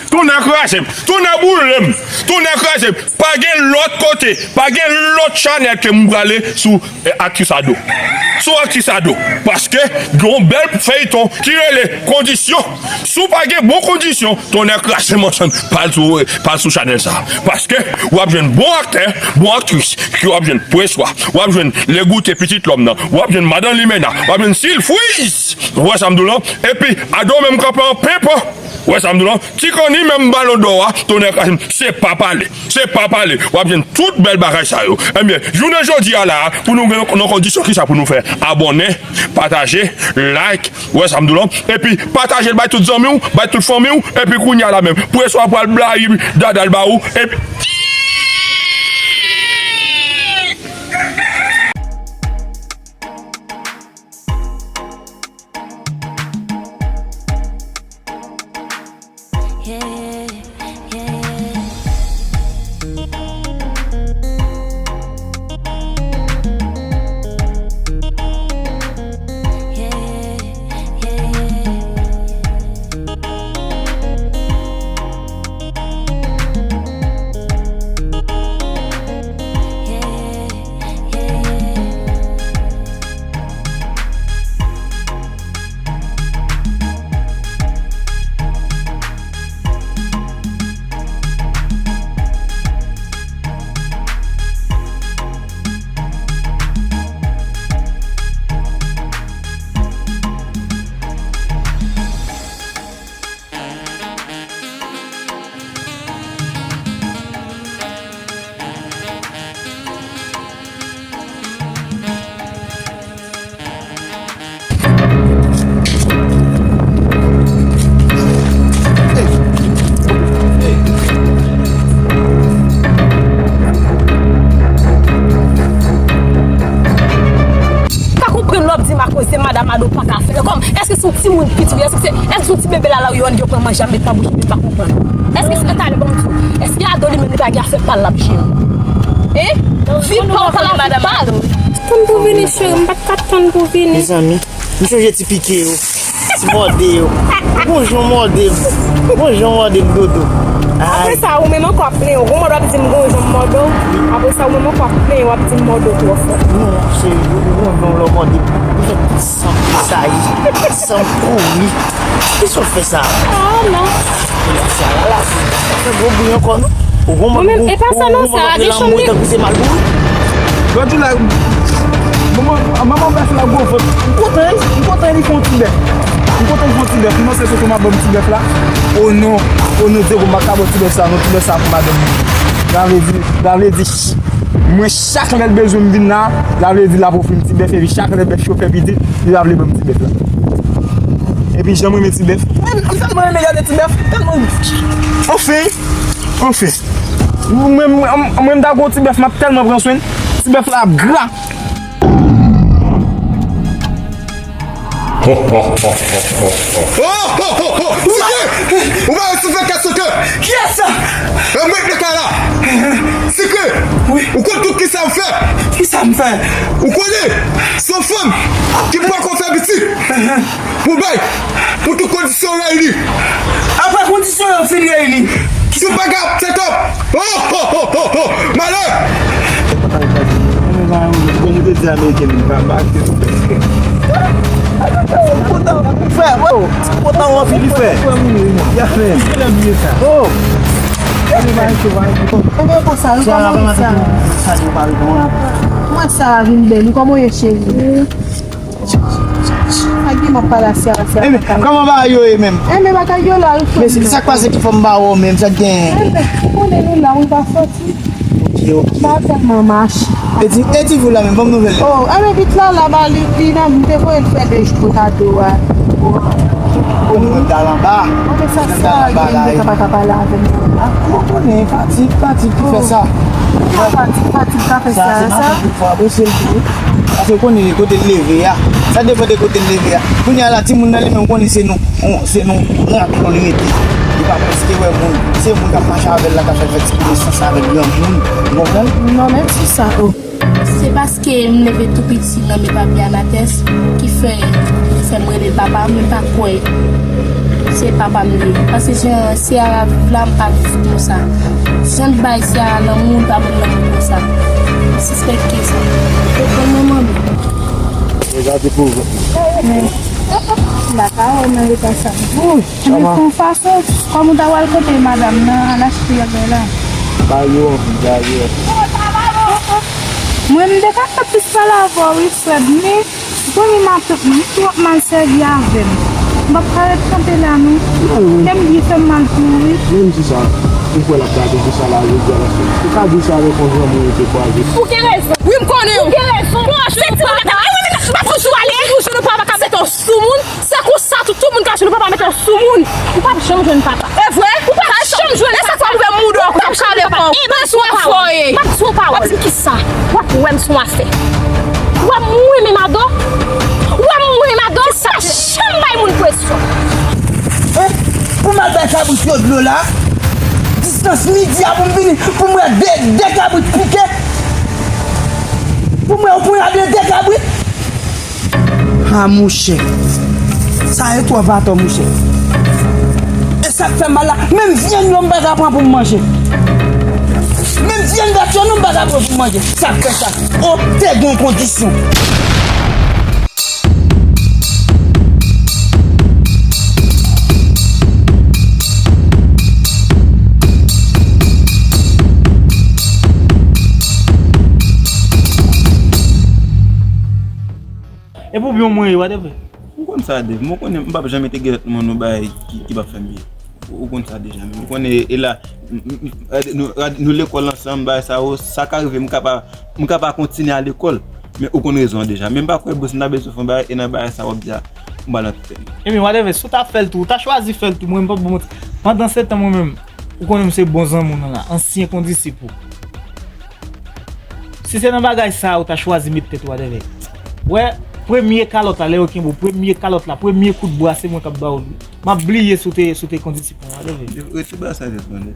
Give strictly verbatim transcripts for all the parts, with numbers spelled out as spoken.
Tonnè kraze m, tonnè boule m, tonnè kraze m. Pa gen lòt kote, pa gen lòt chanèl ke m prale sou, eh, Aktris Ado. Sou Aktris Ado. Paske gen yon bèl feyton ki rele Kondisyon. Si w pa gen bon kondisyon, tonnè kraze m ansanm, pa al sou, pa al sou chanèl sa. Paske w ap jwenn bon aktè, bon aktris, ki w ap jwenn Preswa, w ap jwenn Legoute Pitit Lòm nan, w ap jwenn Madan Limena, w ap jwenn Silfriz. Ou wè sa m di w lan? Epi, Ado menm kanpe an penpan. Ou wè sa m di w lan? Ti Konni menm Balon Dò a, tonnè kraze m, se pa pale. Se pa pale. W ap jwenn tout bèl bagay sa yo. Ebyen, jounen jodi a la, pou nou gen nan kondisyon, kisa pou nou fè? Abòne, pataje, like, ou wè sa m di w lan? Epi, pataje l bay tout zanmi w, bay tout fanmi w, epi kounye a la menm, Preswa pral blayi dada l ba ou, epi Pa konprann lè w ap di m akoz se madanm Ado pa ka fè. Kòm, èske se yon timoun piti, èske se, èske se yon ti bebe la la yo ann yo pran manje a met nan bouch li, m pa konprann. Èske se, talè ban m di w, èske Ado li menm li pa gen afè pa l l ap jere? Hein? Vi pa w pa la vi pa l. Tann pou vini, cheri, m pa t ka tann pou vini. Mezanmi, m sonje ti pike yo, ti mòde yo. Bon jan w mòde m. Bon jan w mòde m, Dodo. Apre sa, ou menm ankò ap plenyen. Ou konprann w ap di m bon jan m mòde w. Apre sa, ou menm ankò ap plenyen, w ap di m mòde w twò fò. Non, cheri, ou bon jan w mòde m. Ou fè tout san m tresayi, san m kouri. Kisa w fè sa? Ah, non. Sa la, la, sa fè gwo bri ankò, non? Ou konprann, mwen menm, e pa sa non, sa, gen chanm li. Tankou se mal pou ou. Lòt jou la, manman, manman bèf la gwo vant. M kontan, m kontan li fè yon ti bèf. M kontan li fè yon ti bèf. M panse se kòman ban m ti bèf la. O non, o non, Dye, m pa ka ban ti bèf sa, non, ti bèf sa pou madanm mwen. Sa vle di, sa vle di, mwen chak lè l bezwen m vin la, sa vle di l ap ofri m ti bèf, epi chak lè bèf yo fè pitit, li pa vle ban m ti bèf la. Epi jan m renmen ti bèf. Mwen, m tèlman renmen gade ti bèf, tèlman. Anfen, anfen. Mwen, mwen, mwen, mwen, m ta gen yon ti bèf, m ap tèlman pran swen l. Ti bèf la ap gra. Ho, ho, ho, ho, ho, ho. Oh, ho, ho, ho. Sikre! Ou pa wè si w fè kè sou kè? Kiyès sa? Mwen k nan kay la. Sikre! Wi. Ou konn tout kisa m fè? Kisa m fè? Ou konnen, se yon fanm ki poko fè pitit. Pou bay, pou tout kondisyon reyini. Apre kondisyon yo fin reyini. Si w pa ka set up. Oh, oh, oh, oh, oh. Malè! Konn ou te di Ameriken vin pa bak. Kontan, frè, oh, kontan w anpil, frè. Ya, frè. Oh. Mwen sa, wi, kòman sa? Mwen sa, vin bèl, wi, kòman w ye, cheri? Ak ki m ap pale asya, asya. Enben, kòman bagay yo ye menm? Enben, bagay yo la, wi, frè m. Men sa k pase ki fè m pa wè w menm, sa k genyen? Enben, ou konnen nou la, wi, pa sòti. Ok, ok. M pa tèlman mache. E ti, e ti fi w la menm, ban m nouvèl li. Oh, enben, pitit la, la, ba li, li nan, m te voye l fè de jou pou Ado a. Ou konnen mwen t al anba. Mwen sa, sa, gen de tan pa ka pale avè m. Ah, ou konnen, fatig, fatig ki fè sa. Fatig, fatig ka fè sa, sa. Sa, se maten pou frape, se l tou. Paske w konnen kote l leve a. Sa depann de kote l leve a. Kounye a la, timoun nan li menm, w konnen se nou, se nou rat yo li rete. Li pa prèske wè moun. Se moun k ap mache avè l la k ap fè, fè ti konesans avèk granmoun. Ou konprann? Non, menm si sa, oh. Se paske m leve tou piti nan men papi Anatès ki fè, fè m rele l papa, mwen pa kwè se Papa m li. Paske jan Ciara viv la, m pa viv konsa. Jan l bay Ciara lanmou, l pa ban m lanmou konsa. M sispèk ke sa. Ou konprann mwen, manmi? Regade pou vant. Men, m pa ka wè w nan eta sa. Bouch. Men se yon fason, kòm ou ta pral kote madanm nan, al achte bagay la. Ba yo anpil, ba yo anpil. Mwen, m te ka fè plis pale avè w, wi, frè m, men, zanmi matant mwen, tou ap mal sèvi avè m. M p ap ka ret kanpe la, non. Kè m byen fè m mal tou, wi. Menm si sa, ou kwè l ap gade pou sa la, jodi a, paske ou ka di sa avèk yon granmoun ou te kwaze. Ou gen rezon. Wi, m konnen w. Ou gen rezon. Bon, se ti moun la, e mwen menm, m ap toujou ale. Toujou nou pa ka mete w sou moun. Se konsa tou, tout moun ka jwenn ou, papa mete w sou moun. Ou p ap janm jwenn papa. E vre? Ou p ap janm jwenn papa. E sa fè w ouvè mouda w, ou t ap chale kò w. E ben, sou afè w ye. M ap di w pawòl. M ap di kisa? W ap wè m sou afè. W ap mouri menm adan. W ap mouri menm adan. Sa janm bay moun presyon. Hein? Pou m al bay kabrit yo dlo la? Distans midi a pou m vini, pou m wè de, de kabrit pike? Pou m wè yon ponyade de kabrit? Ha, monchè. Sa e twòp atò, monchè. E sa k fè m mal la, menm vyann yo m pa ka pran pou m manje. Menm vyann gàt yo non m pa ka pran pou m manje. Sa k fè sa? O, te gen kondisyon. E pou byen mwen ye, whatever. Ou konn sa, Dave. Mwen konnen m p ap janm entegre tèt mwen nan bagay ki, ki p ap fè m byen. Ou, ou konn sa deja. Men ou konnen, e la, m, m, m, nou, nou lekòl ansanm, bagay sa yo, sa ka rive, m ka pa, m ka pa kontinye al lekòl. Men ou konn rezon an deja. Men m pa kwè, bòs, m ta bezwen fè yon bagay, e nan bagay sa w ap di a, m pral nan tèt mwen. Ebyen, whatever, si w ta fè l tou, ou ta chwazi fè l tou, mwen, m p ap ba w manti. Pandan se tan, mwen menm, ou konnen m se bon zanmi w nan la, ansyen kondisip ou. Si se nan bagay sa a ou ta chwazi met tèt ou atè, wè, premye kalòt la, lè yo kenbe w, premye kalòt la, premye kout bwa, se mwen k ap ba w li. M ap bliye si w te, si w te kondisip mwen atè. Retire bagay sa nan tèt mwen, non.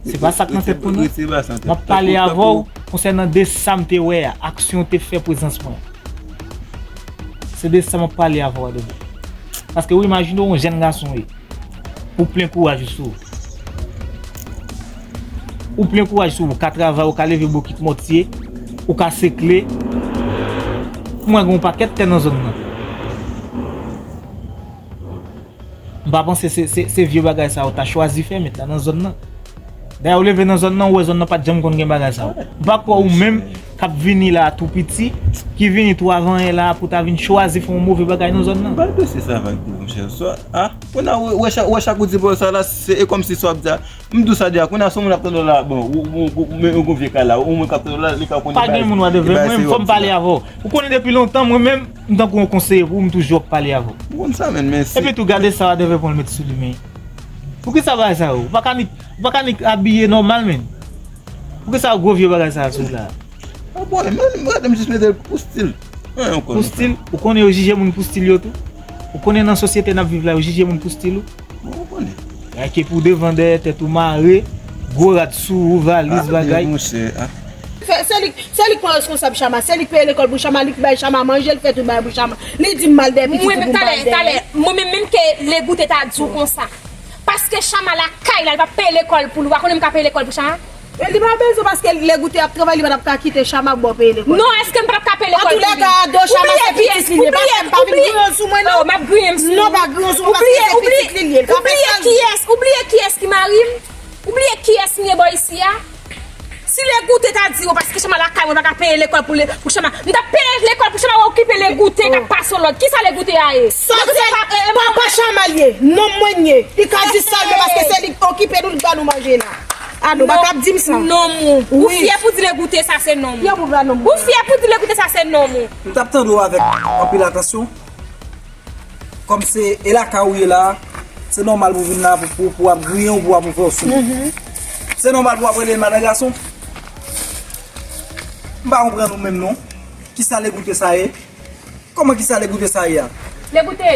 Se pa sa k nan tèt mwen, non. Retire bagay sa nan tèt mwen. M ap pale avè w konsènan de sa m te wè a, aksyon w te fè prezans mwen. Se de sa m ap pale avè w atè. Paske ou imajine w yon jèn gason, wi. Ou plen kouraj sou ou. Ou plen kouraj sou ou. Ou ka travay, ou ka leve bokit mòtye, ou ka sekle. Mwen gen yon pakèt tè nan zòn nan. M pa panse se, se, se vye bagay sa yo ta chwazi fè, met la nan zòn nan. Dayè, ou leve nan zòn nan, ou wè zòn nan pa t janm konn gen bagay sa yo. M pa kwè ou menm k ap vini la tou piti, ki vini tou avan yè la pou ta vin chwazi fè yon move bagay nan zòn nan. Ba dosye sa vag tou, monchè. Swa, a, kounye a, ou wè chak, ou wè chak ou di bò sa la, se, e kòmsi sa w ap di a. M di w sa deja, kounye a, se yon moun ap tande w la, bon, ou, ou, ou, ou, ou, ou gon vye kay la, ou moun k ap tande w la, li ka konnen bagay, e bagay serye w ap di la. Pa gen moun, whatever. Mwen menm, fò m pale avè w. Ou konnen depi lontan, mwen menm, m tankou yon konseye pou ou, m toujou ap pale avè w. Ou konn sa, menn, men se. Epi tou, gade sa, whatever, pran l met sou li, men. Poukisa bagay sa yo? Ou pa ka ni, ou pa ka ni abiye nòmal, menn. Poukisa gwo vye bagay sa a sou la? A bon, men, men, gade m jis mete l pou stil. Anyen ankò. Pou stil? Ou konnen yo jije moun pou stil yo tou? Ou konnen nan sosyete n ap viv la, yo jije moun pou stil ou? Bon, ou konnen. Rake pou devan, dèyè tèt ou mare, gwo rad sou ou, valiz, bagay. A, monchè, a. Se, se li, se li k pran reskonsab Chama, se li k peye lekòl pou Chama, li k bay Chama manje, li fè tout bagay pou Chama. Li di m mal dèyè pitit ou pou m pa al dèyè. Mwen menm, talè, mwen menm, menm ke Legoute ta di w konsa. Paske Chama lakay la, li p ap peye lekòl pou li. Ou pa konnen m ka peye lekòl pou Chama? Men li pa bezwen, paske Legoute ap travay, li pa t ap ka kite Chama bò peye lekòl. Non, èske m pa t ap ka peye lekòl pou li? Antoulèka, do Chama se pitit li ye. Pa fè m, pa vin griyen sou mwen, non. Oh, m ap griyen m sou ou. Non, pa griyen sou mwen, paske se pitit li ye. Li ka fè sa l vle. Ou bliye kiyès, ou bliye kiyès ki mari m? Ou bliye kiyès m ye bò isi a? Si Legoute ta di w, paske Chama lakay mwen, pa ka peye lekòl pou le, pou Chama. M t ap peye lekòl pou Chama, w okipe Legoute k ap pase w lòd. Kisa Legoute a ye? Sa se papa Chama l ye, nonm mwen l ye. Li ka di sa l vle paske se li k okipe nou, li k ba nou manje la. A non, pa t ap di m sa. Nonm ou. Ou fyè pou di Legoute sa se nonm ou. Ou fyè pou di Legoute sa se nonm ou. M t ap tande w avèk anpil atansyon. Kòm se e lakay ou ye la, se nòmal pou w vin la pou, pou, pou w ap griyen w, pou w ap ouvè w sou mwen. Se nòmal pou w ap rele l madan gason. M pa konprann ou menm non. Kisa Legoute sa ye? Kòman kisa Legoute sa ye a? Legoute,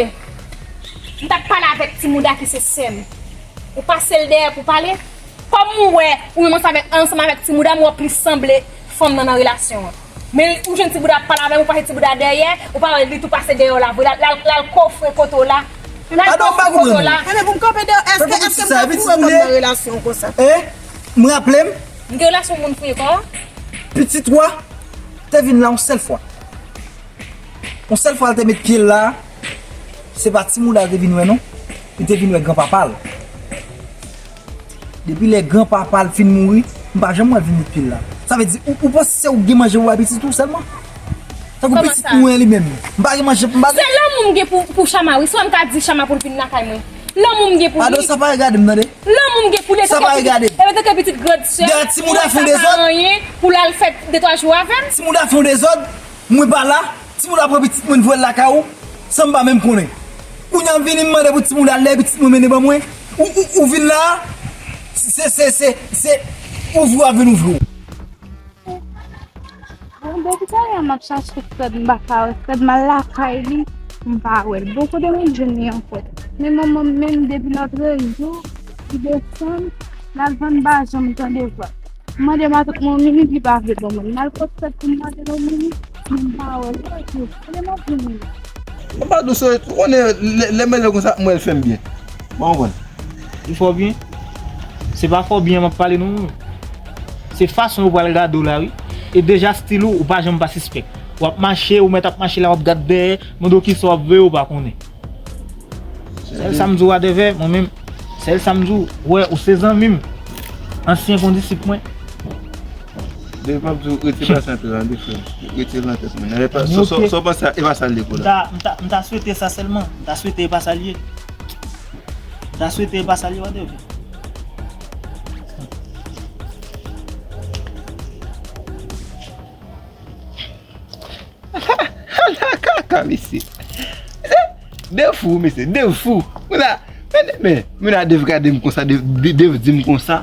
m t ap pale avèk ti mouda ki se sè m. Ou pase l dèyè pou pale? Kòm ou wè, ou menm ansanm avèk, ansanm avèk ti mouda m, ou wè plis sanble fanm nan nan relasyon an. Men ou jwenn ti bouda ap pale avè m, ou pase ti bouda dèyè, ou pa wè li tou pase dèyè w la vre, l al, l al, l al kofre kote w la. Ado, m pa konprann ou. Ebyen, pou m kanpe de, èske, èske m ta foure kò m nan relasyon konsa? E, m raple m, m gen relasyon moun fouye kò. Pitit ou a te vin la yon sèl fwa. Yon sèl fwa l te met pye l la, se pa timoun la te vin wè non. Li te vin wè granpapa l. Depi lè granpapa l fin mouri, m pa janm wè l vin met pye l la. Sa vle di, ou, ou panse se ou ki gen manje pou bay pitit ou sèlman? Tankou pitit mwen li menm. M pa gen manje, m pa gen. Se lanmou m gen pou, pou Chama, wi. Si w wè m ka di Chama pou l vin lakay mwen. Lanmou m gen pou li. Ado, sa pa regade m, tande. Lanmou m gen pou li. Sa pa regade. Epi tankou pitit grand sè. Dèyè timoun la fè yon dezòd. Pou l al fè de twa jou avè m. Timoun la fè yon dezòd. Mwen pa la, timoun la pran pitit mwen voye l lakay ou, san m pa menm konnen. Kounye a m vini m mande pou timoun la lè pitit mwen mennen ban mwen. Ou, ou, ou vin la, se, se, se, se ouvri w ap vin ouvri w. Bon, depi talè a m ap chache Fred, m pa ka wè Fred, m al lakay li, m pa wè l. Bon, kote mwen jwenn li ankò? Men manman m menm depi lòtrejou, li desann, l al vann, m pa janm tande vwa l. M mande matant mwen yon minit, li pa vle ban mwen. M al kot Fred pou m mande l yon minit, men m pa wè l. Kote m ap jwenn li? Papa Douce, ou konnen lè, lè m wè l konsa, m wè l fè m byen. Ou konprann? Li fè w byen? Se pa fè w byen m ap pale non. Se fason yo pral gade w la, wi. E deja stil ou, ou pa janm pa sispèk. W ap mache, ou mèt ap mache la, w ap gad dèyè, mande w kisa w ap veye, ou pa konnen. Sèl sa m di w, Adèvè, mwen menm, sèl sa m di w, wè, ou se zanmi m. Ansyen kondisip mwen. Depi m ap di w, retire pase antre la, de frè. Retire l nan tèt mwen. Sa, sa, sa w panse a, e pa sa l ye pou la. M ta, m ta, m ta swete sa sèlman. M ta swete e pa sa l ye. M ta swete e pa sa l ye, Adèvè. Ala kaka, mesye. De fou, mesye, de fou. Moun a, men, men, moun a Dev gade m konsa, Dev, Dev di m konsa,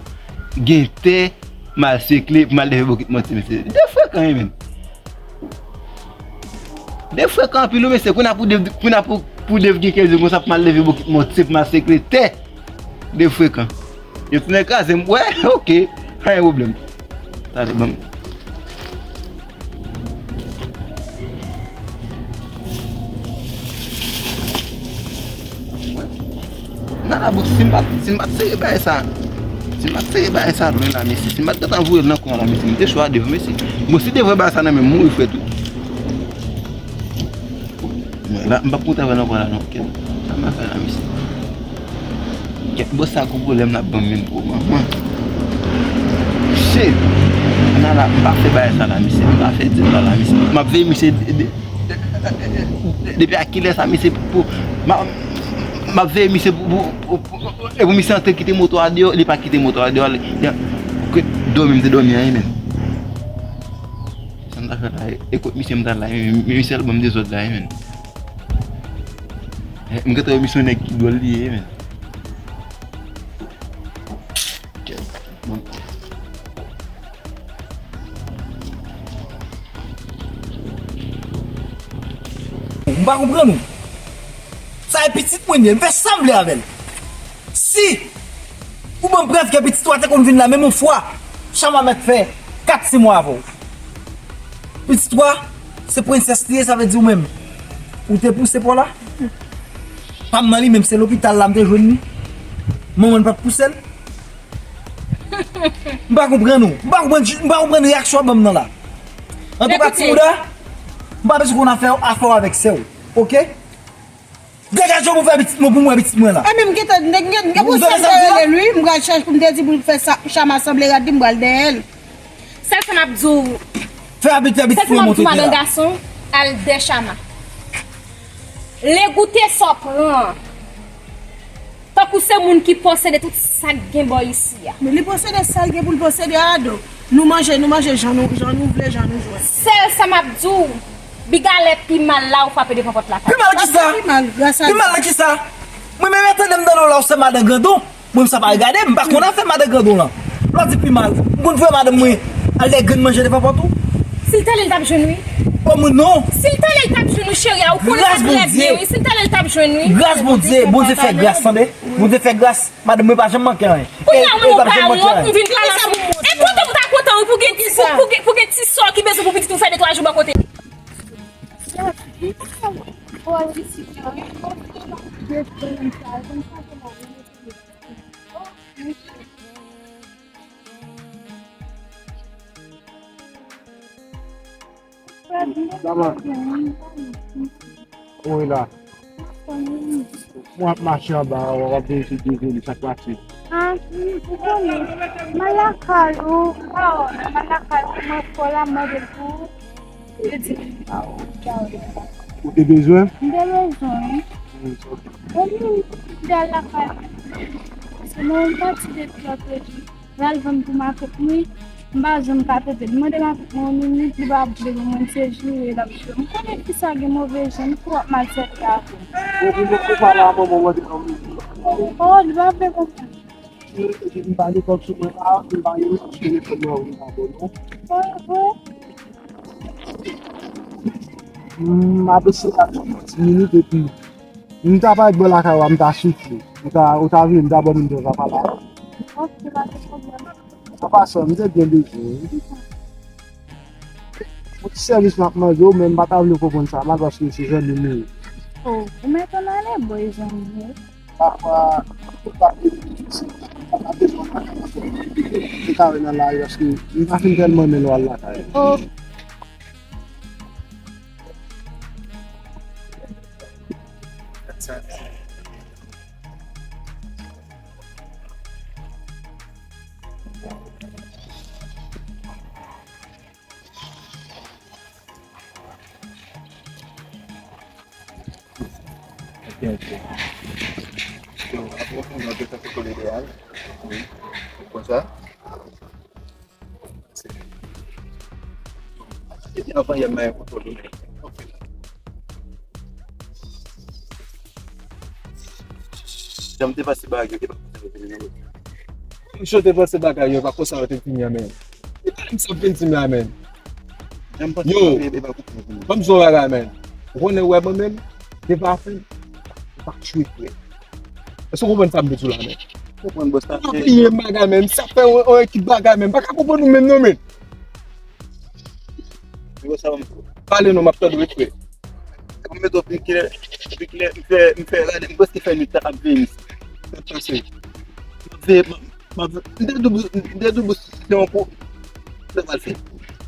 gen tè, m al sekle, m al leve bokit mòtye, mesye. Dev frekan, wi, menm. Dev frekan anpil, wi, mesye. Kounye a pou Dev, kounye a pou, pou Dev gen kè di m konsa, pou m al leve bokit mòtye, pou m al sekle tè. Dev frekan. Yo tounen kraze m. Wè, oke. Pa gen pwoblèm. Talè, ban m. Nan la bouch, si m pa t, si m pa t sere bagay sa, si m pa t sere bagay sa lwen la, mesye, si m pa t gentan voye l nan kò a la, mesye, m te cho a Dev, mesye. Bon, si Dev wè bagay sa nan men m, mouri frèt ou. Mwen la, m p ap kontan wè l ankò la non. Kèt, sa m ap fè la, mesye? Kèt, bòs sa gwo pwoblèm l ap ban m menm gwo manman. Shit! Nan la, m pa fè bagay sa la, mesye. M pa fè dil la, la, mesye. M ap veye misye de, de, de, depi a kilè sa, mesye, pou, m a, m ap veye misye pou, pou, pou, pou, e pou misye antre kite moto a deyò, li pa kite moto a deyò, li, li, dòmi, m te dòmi an, wi, menm. Sa m ta fè la, e, e kot misye m ta la, e, men misye al ban m dezòd la, e, men. E, m gentan wè misye yon nèg ki dwòl li ye, men. Kèt, bon. M pa konprann ou. Sa e pitit mwen li ye, m fè sa m vle avè l. Si ou ban m prèv ke pitit ou a te konn vin la menm yon fwa, Chama mèt fè kat senk mwa avè w. Pitit ou a, se prensès li ye, sa vle di ou menm, ou te pouse pa w la. Pa m nan li menm, se lopital la m te jwenn li. Manman l pa t pouse l. M pa konprann ou. M pa konprann, m pa konprann reyaksyon w ap ban m nan la. Antouka, Timoun, m pa bezwen konn afè, afè w avèk sè w. Oke? Degaje w pou fè pitit mwen, pou m wè pitit mwen la. Ebyen, m gentan, m gen, m gen pou sèl te rele l, wi. M pral chèche pou m te di pou l fè sa, Chama sanble rad li, m pral dèyè l. Sèl sa m ap di w, fè abitye pitit mwen monte te la. Sèl sa m ap di w, madan gason, al dèyè Chama. Legoute sa w pran an. Tankou se moun ki posede tout sa k gen bò isi a. Men li posede sa l gen pou l posede a, Ado. Nou manje, nou manje jan nou, jan nou vle, jan nou jwenn. Sèl sa m ap di w, Bigalè pi mal la ou frape devan pòt lakay. Pi mal kisa? Pi mal, gras a Dye. Pi mal nan kisa? Mwen menm, tande m tande w la, ou se madan grandon. Mwen, sa pa regade m, m pa konn afè madan grandon lan. Lè w di pi mal, m konn voye madanm mwen al dèyè grenn manje devan pòt ou. Si l t ale, l t ap jwenn, wi. O, mwen non. Si l t ale, l t ap jwenn, wi, cheri a, ou konnen sa trè byen, wi. Si l t ale, l t ap jwenn, wi. Gras Bondye, Bondye fè gras, tande. Bondye fè gras, madanm mwen pa janm manke anyen. Kounye a, ou menm ou pa wont, ou vin pale sou mwen. E kontan ou ta kontan, wi, pou gen ti, pou, pou gen, pou gen ti sò ki bezwen pou pitit ou fè de twa jou bò kote. Pòl isit la, wi. Pòl isit la, wi. Daman, kòman w ye la? Mwen ap mache anba, w ap veye sou de zoli, sa k pase? Ah, ou konnen, m al lakay ou, ou pa wè, m al lakay ou, mwen fò la, m mande l pou ou, li di m pa wè, ou pa wè. Ou te bezwen? M te bezwen, wi. Mm, ok. Epi, m te al lakay ou. Se mwen, m pati depi lòt jou. L al vann pou makòk mwen, m pa janm ka tande l. M mande makòk mwen yon minit, li pa vle ban mwen, se joure l ap joure. M konnen fi sa gen move jan, m twò ap malsèvi avè l. Ou, ou, ou pale a manman w, mande l yon minit. Oh, li pa vle konprann. M pa gen kòb sou mwen la, m pa gen resous telefòn mwen, m pa bon non. Oh, oh. M ap eseye atann yon ti minit epi m ta parèt bò lakay ou a, m ta soufle. Ou ta, ou ta vini, m ta ba w nimewo papa la. Ok, pa gen pwoblèm. Papa sa, m te byen bezwen wi. Yon ti sèvis m ap mande w, men m pa ta vle w konprann sa mal paske se zanmi m ou ye. Oh, ou mèt ann ale, boy, zanmi m. Pafwa, tout bagay difisil. Papa bezwen w lakay la, fò m te ka wè nan lari paske m pa fin tèlman renmen lè w al lakay. Oh. Ok, ok. Yo, apre w fin manje, sa se kole deyal. Wi. Konsa. Epi anvan yè m, mwen kontwole w. Jan m te panse bagay yo te pa konsa yo te vini. Jan w te panse bagay yo pa konsa yo te vini an, men. Li pa menm sa w vin di m la, men. Jan m panse yo, bagay yo pa konsa yo vini. Ban m di w yon bagay, men. Ou konnen, wè mwen menm, devan afè m, ou pa tchwe frè. Èske w konprann sa m vle di w la, men? Konprann, bòs la. Ou pa bliye bagay, men. Sa fè yon, yon ekip bagay, men. M pa ka konprann ou menm, non, men. Yo, sa ban m tou. Pale non, m ap tande w, frè. Mwen mete w pi klè, pi klè, m fè, m fè gade, m prèske fè nwit la ap veye misye. Sa k pase? M ap veye, m ap, m ap, m te di w, m te di w, se yon kou, sa pral fè.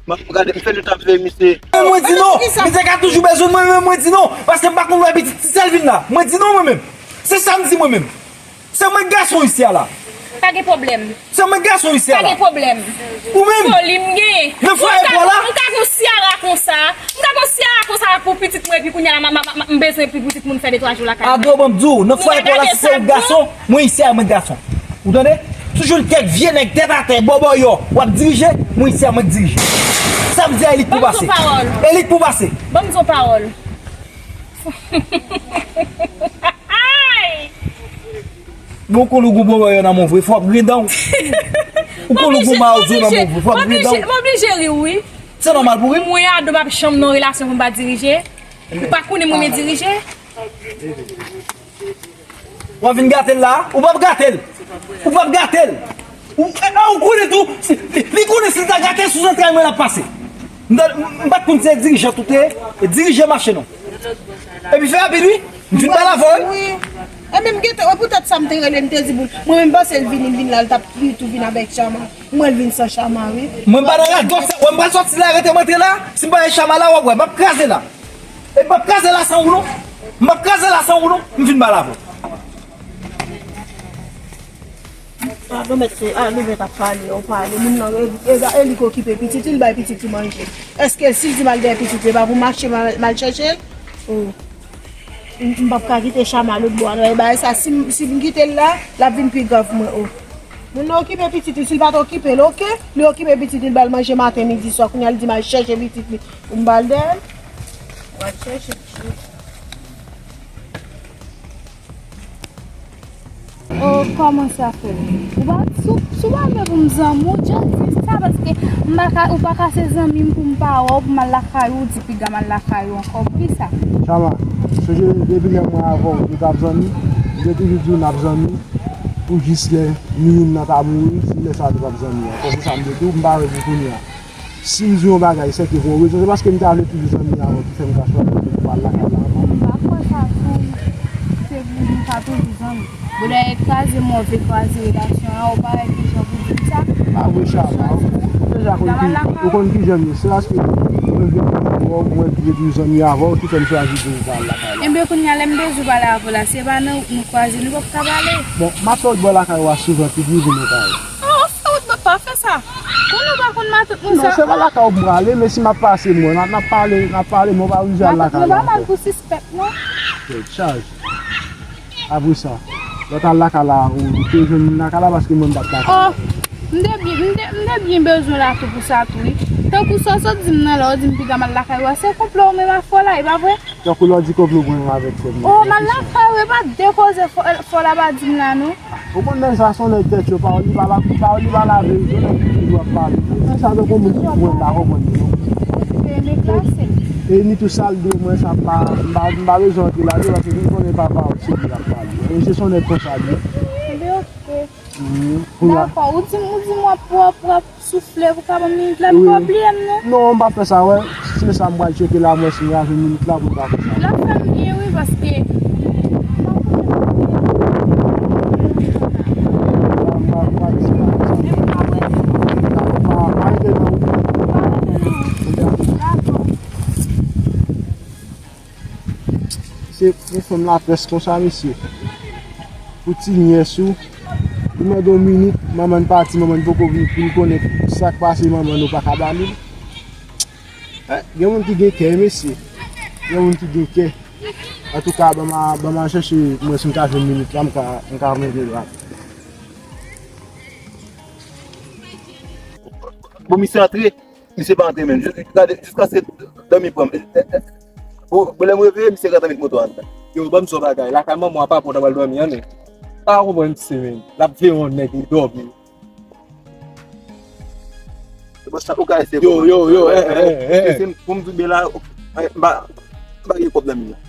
M ap gade, m fè nwit la ap veye misye. Mwen di non, misye ka toujou bezwen mwen, men mwen di non, paske m pa konn wè pitit ti sèl vin la. Mwen di non, mwen menm. Se sa m di mwen menm. Se mwen k gason isi a la. Pa gen pwoblèm. Se mwen k gason isi a la. Pa gen pwoblèm. Ou menm? Foli m genyen. Nan fwaye pa w la? M ka gon Ciara konsa. M ka gon Ciara konsa pou pitit mwen, epi kounye a la, m, m, m, m bezwen pou pitit moun fè de twa jou lakay mwen. Ado, ban m di w, nan fwaye pa w la, si se ou k gason, mwen isi a, mwen k gason. Ou tande? Toujou kèk vye nèg tèt atè, bòbòyò, w ap dirije, mwen isi a, mwen k dirije. Sa m di a, elit pou pase. Ban m di yon pawòl. Elit pou pase. Ban m di yon pawòl. Ay! Bon, ou konn ou gon bòbòyò nan men w vre, fò w ap griyen dan w. Ou konn ou gon mawozo nan men w vre, fò w ap griyen dan w. M oblije, m oblije ri wi. Se nòmal pou ri. Mwen Ado m ap janm nan relasyon pou m pa dirije. Ou pa konnen m renmen dirije. W ap vin gate l la? Ou p ap gate l. Ou p ap gate l. Ou, e, e, ou konnen tou, si, li, li konnen si l ta gate l sou zantray mwen l ap pase. M ta, m, m pa t konn se dirijan tou te, e dirije mache non. Epi fè rapid wi, m fin pale avè w wi. Wi. Ebyen m gentan, e poutèt sa m te rele, m te di pou l. Mwen menm m panse l vini, l vin la, l t ap li tou vin avèk Chama. Mwen l vin san Chama wi. Mwen m pa nan radòt sa, wè m pral sòti la, rete m antre la, si m pa gen Chama la, w ap wè, m ap kraze la. E m p ap kraze la san ou non. M p ap kraze la san ou non. M fin pale avè w. Ado mèt se, Ado mèt ap pale, ou pale. Moun nan, e, e, e li k okipe pitit li, l bay pitit li manje. Èske si l di m al dèyè pitit li, e pa pou m mache, m al, m al chèche l? Oh. M, m p ap ka kite Chama lòt bò a non. E bagay sa, si m, si m kite l la, l ap vin pi grav pou mwen, oh. Moun nan okipe pitit li, si l pa t okipe l, oke? Li okipe pitit li, l ba l manje maten, midi, swa, kounye a l di m al chèche pitit li. Pou m ba l dèyè l? Mwen chèche pitit. Oh, kòman sa fè? Ou pa, si w, si w pa vle pou m zanmi w, just di sa, paske m pa ka, ou pa ka se zanmi m pou m pa wè w, pou m al lakay ou, w di piga m al lakay ou ankò, poukisa? Chama, sonje depi lè mwen avè w, nou t ap zanmi, m te toujou di w n ap zanmi, pou jis lè nou youn nan ta mouri, se lè sa a nou p ap zanmi ankò. Se sa m te di w, m pa wè pou kounye a. Si m di w yon bagay, se ke pou yon rezon. Se paske m ta vle toujou zanmi avè w ki fè m ka chwazi pou m pa al lakay la ankò. M pa kwè Sa toujou zanmi. Bouda e kraze move, kraze relasyon an, ou pa wè ki jan pou di m sa? Pa vre, Chama. Ou deja konn ki, ou konn ki jan m ye. Se paske mwen vle konn mwen, mwen vle toujou zanmi avè w, ki fè m chwazi pou m pa al lakay la. Enben, kounye a, lè m bezwen pale avè w la, se pa nan wout nou kwaze, nou p ap ka pale. Bon, m ap fè wout bò lakay ou a souvan, pi drive mwen kay. Oh, fè wout bò, pa fè sa. Konnen w pa konn matant moun sa. Non, se pa lakay ou m prale, men si m ap pase, mwen, n ap, n ap pale, n ap pale, men w pa oblije al lakay la ankò. Matant nou pa mal pou sispèk, non. Tèt chaje. Apre sa, lè w t al lakay la, ou te jwenn moun lakay la paske mwen m pa t lakay la. Oh, m te byen, m te, m te byen bezwen la tou pou sa tou, wi. Tankou sa w sot di m nan la, ou di m piga m al lakay ou a, se konplo ou menm ak fò la, e pa vre? Tankou lè w di konplo mwen avèk frè m nan. Oh, m al lakay ou, e pa de koze fò, fò la pa di m la, non. Ou konn nèg sa se yon nèg tèt cho, pawòl li pa la, pawòl li pa laverite, nèg ki toujou ap pale. Nèg sa tankou moun ki mwen m pa konprann li non. E ni tou sa l di mwen sa m pa, m pa, m pa bezwen antre ladan l paske m konnen pa pawòl serye l ap pale. E se se yon nèg konsa li ye. Enben, oke. Dakò, ou di m, ou di m w ap, w ap, w ap soufle pou ka ban m minit la, m pa bliye m non. Non, m pa fè sa, wè. Se sa m pral tcheke la, m wè si m ka jwenn minit la pou m ka fè sa. L ap fè m byen, wi, paske m pa konnen kote m pa, m pa, m pa di sa. Epi m ap rete. Pa, pa rete nan wout. Pa rete nan wout. Dakò. Se pou fanm lapès konsa, mesye. Pou ti nyès ou, li mande yon minit, manman n pati, manman n poko vini pou l konnen sa k pase manman n ou pa ka ba li l. Eh, gen moun ki gen kè, mesye. Gen moun ki gen kè. Antouka, ban m a, ban m a chèche, mwen si m ka jwenn minit la, m ka, m ka mande l la. Bon, misye antre. Misye pa antre menm. Jis, gade, jiskaske dòmi pran m. Eh, eh, eh. Bon, bon, lè m reveye, misye gentan met moto a anndan. Yo, ban m di w yon bagay. Lakay manman w a pa pwòp, w ap al dòmi an, men. Pa konprann misye menm. L ap veye yon nèg, li dòmi. Se bon, sa ou ka eseye konprann. Yo, yo, yo, eh, eh, eh. Se, se, pou m di w byen la, eh, m pa, m pa gen kòb nan men m nan.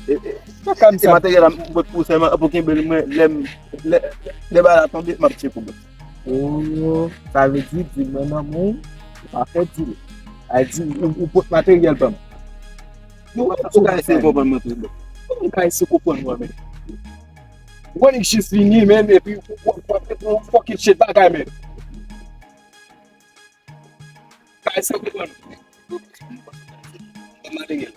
E, e, e materyèl la, m pot pou sèlman, pou kenbe l, mwen, lè m, lè, lè bagay la tonbe, m ap tcheke w. Oh, sa vle di, di mwen nan men w, ou pa fè dil. Sa vle di, ou, ou pot materyèl ban m. Nou wè sa ou ka eseye konprann mwen tou, bon. Ou ka eseye konprann mwen, men. Ou konn jis vini, men, epi ou, ou, ou ap fè yon fucking shit bagay, men. Ka eseye konprann mwen. Ban m materyèl.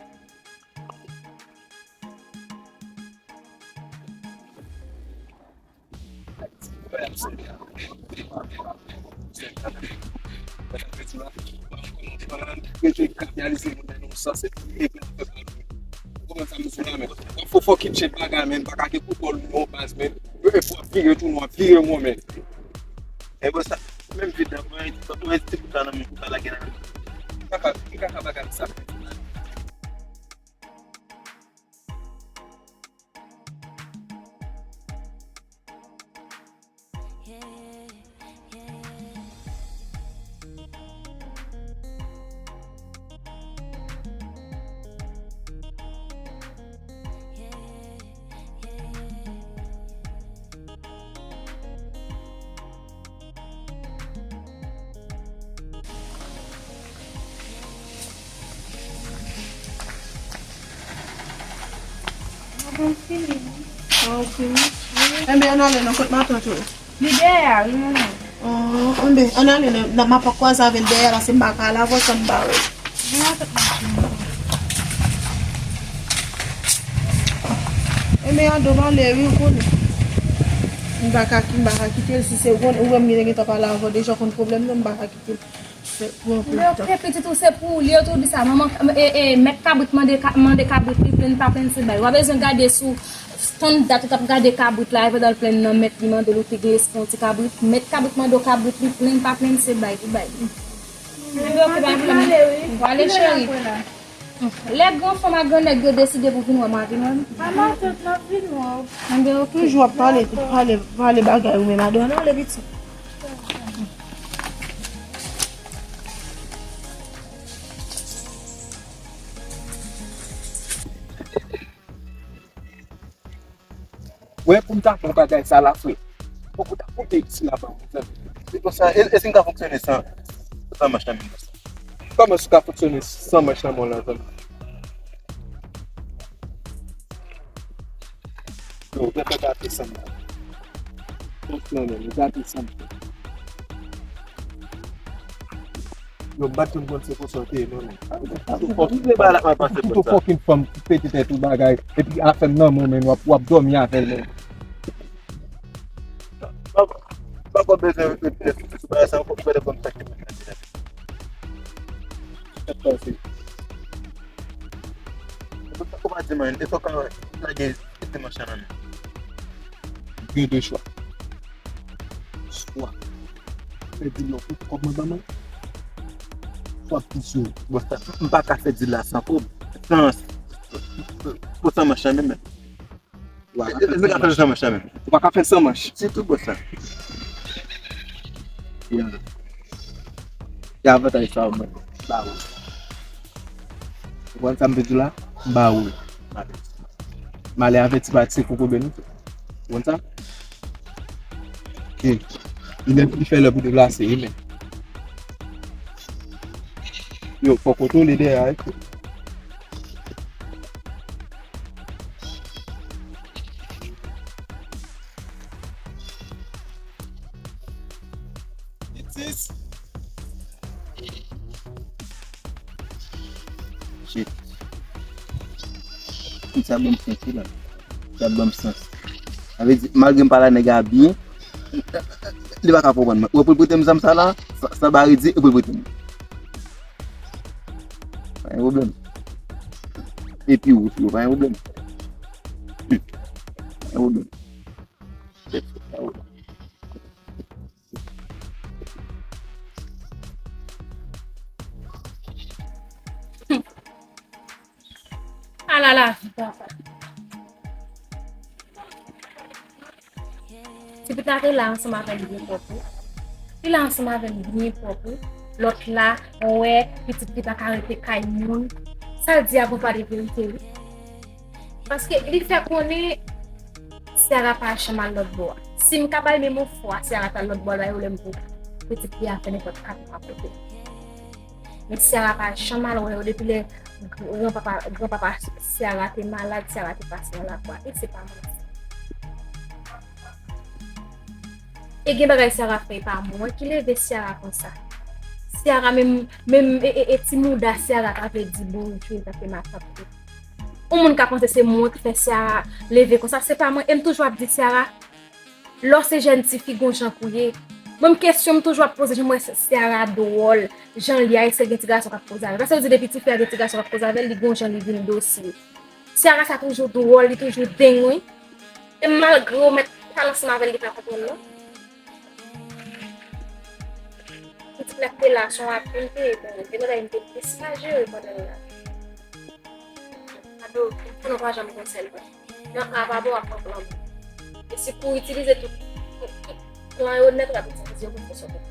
Fò fucking shit bagay, men, pa ka gen koutèl non, baz, men. Yo, e pou ap vire tou, nou ap vire, men. E bon, sa, menm vid nan, mwen, mwen, ti bout la nan men, bout la lage nan men. Kaka, kaka bagay sa. Enben, ann ale nan kot matant ou. Li dèyè a, wi, manman. Oh, enben, ann ale nan, nan, m ap kwaze avè l dèyè a, paske m pa ka al avè w san m pa wè l. Enben, Ado, m ale, wi, ou konnen. M pa ka, m pa ka kite l, si se ou konnen, ou wè m gentan pale avè w deja, ou konn pwoblèm nan, m pa ka kite l. Fè, pran pil tan. Oke, pitit ou se pou ou li ye, tou di sa. Manman, e, e, mèt kabrit mande, ka-, mande kabrit li plenn pa plenn se bay. W a bezwen gade sou tann dat ou t ap gade kabrit la, epi pandan l plenn nan mèt li mande l ou te gen espwa yon ti kabrit. Mèt kabrit mande w kabrit li plenn pa plenn se bay li bay. Enben oke, pa gen pwoblèm. W ale, cheri. Lè gran fanm ak gran nèg yo deside pou vin wè m, w a vin wè m. A matant, m ap vin wè w. Enben oke. Toujou ap pale, pale, pale bagay ou menm, Ado, ann ale pitit. Wè, pou m ta fè yon bagay sa la, frè. Fòk ou ta koute isi la ban mwen, zanmi. Se konsa, e, èske m ka fonksyone san, san manch nan men mwen? Kòman w ka fonksyone san manch nan men w la, zanmi? Yo, w fè gate san m. Franchman, men, w gate san m. Yo, m pa t janm konn se konsa w te ye, non, men. Tout fucking fanm pete tèt ou bagay, epi afè m nan men w, men w ap, w ap dòmi avè l, men. Pa, pa, pa bezwen reflechi sou bagay sa ankò, pou gade kòm sa ki pase. Sa k pase? Ou pa di mwen, èske w ka lage dimanch lan nan men? Gen de chwa. Swa fè di lò pou kòb mwen ban mwen, swa pizou. Bon, sa, m pa ka fè di la san kòb. San, pou san manch lan menm. Ou pa ka fè san manch. Ou pa ka fè san manch. Sitou bòs la. Ya. Ya avantaj sa ou mwen. Ba ou. Ou konn sa m te di la? Ba ou. M ale avèti pa ti koko ben nou. Ou konn sa? Ok. Li menm li fè lè pou deplase, wi men. Yo, fò kontwole dèyè a, wi. Shit. Sa ban m sans wi la. Sa ban m sans. Sa vle di, malgre m pa la nèg a byen, li pa ka konprann mwen. Ou wè pou l prete m zam sa la, sa, sa bare di, ou pou l prete m. Pa gen pwoblèm. Epi ou, ou pa gen pwoblèm. Hmm. Pa gen pwoblèm. Ala lavi, papa. Ti pitit la te la ansanm avè l byen pwòp wi. Li la ansanm avè l byen pwòp wi. Lòt la, ou wè, pitit li pa ka rete kay moun. Sa l di a bon pa de verite wi. Paske li fè konnen Ciara pa janm al lòt bò a. Si m ka bay menm yon fwa Ciara t al lòt bò a, l bay pwoblèm pou pitit li a fè nenpòt kat mwa kote. Men Ciara pa janm al wè yo depi lè granpapa, granpapa Ciara te malad, Ciara te pase nan lakou a. E se pa manti. E gen bagay Ciara fè, e pa mwen ki leve Ciara konsa. Ciara menm, menm e, e, e ti mouda Ciara ta vle di bonjou, ta fè matant. Yon moun ka panse se mwen ki fè Ciara leve konsa, se pa mwen. E m toujou ap di Ciara, lè w se jèn tifi, gon jan pou w ye. Mwen, m kesyon m toujou ap poze, jan m wè Ciara dwòl, jan l ye a, èske l gen ti gason k ap koze avè l? Paske yo di depi tifi a gen ti gason k ap koze avè l, li gon jan li vin dosye. Ciara sa toujou dwòl, li toujou deng, wi. E malgre w mèt pale ansanm avè l, li pa konprann, non. Pitit la te la, se yon atou l te ye, bon, gen bagay m te plis mal jere pandan l la. Ado, pou nou pa janm gen sèl vre. Nan ka pa bon, ap pran plan bon. E si pou itilize tout, tout, tout plan yo nèt, w ap itilize yo pou fè sòti.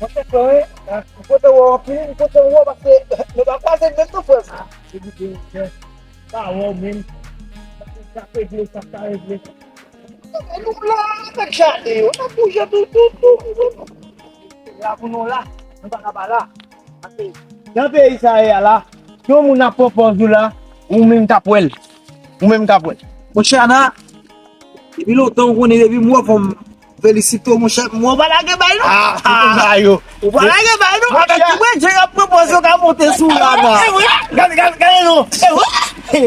Mwen te fè, wi. M kontan wè w anpil, m kontan wè w paske nou pa kwaze menm non, frè m. Sa wè w menm. Sa ka regle, sa ka regle. Nou la, avèk jaden yo, n ap bouje tou, tou, tou, tou. La pou nou la, nou pa ka pa la. Nan peyi sa ye a la, si yon moun ap pran pòz ou la, ou menm k ap wè l. Ou menm k ap wè l. Monchè Ana, depi lontan ou konnen, depi m wè fò m felisite w, monchè. M wè w pa lage bay non. Ah, ou konn sa yo. Ou pa lage bay non. Avèk ki bredje y ap pran pòz yo ka monte sou la, Ana. Gade, gade, gade non. Gade